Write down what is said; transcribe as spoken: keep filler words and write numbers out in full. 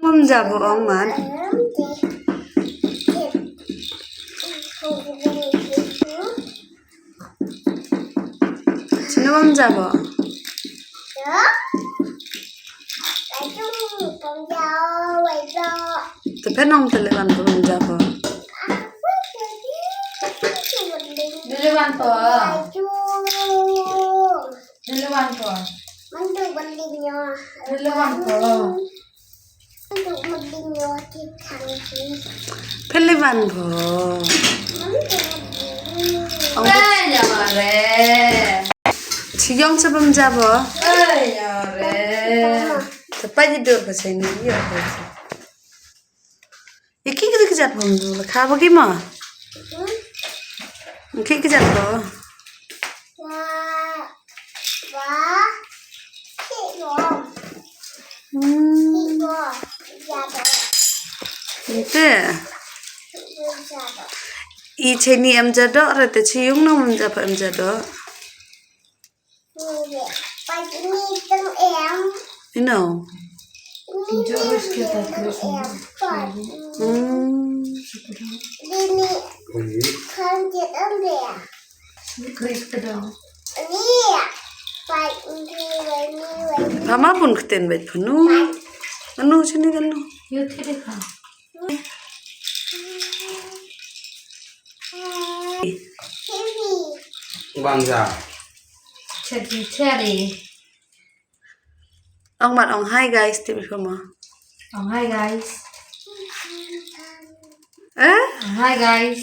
Bym ja bo ong man. Chino bym ja bo. Te pynong te lewan bym ja bo. Lewan to. Lewan to. Lewan to. Pynlewan bo. Ong ba. Chiyong cha bym ja bo. Te pa ji dur ba chai ni yo ba. Iki kri kjat bym du la kha ba ki ma. Iki kjat bo. Hmm. Ite. I cheni em jadok, rete chiyung no em japa em jadok. Ino. Hmm. Pama pun ktien bait panu. Anu sini anu. Bangsa. Cherry, cherry. Ong mat ong hi guys, tip iko ma. Ong hi guys. Eh? Ong hi guys.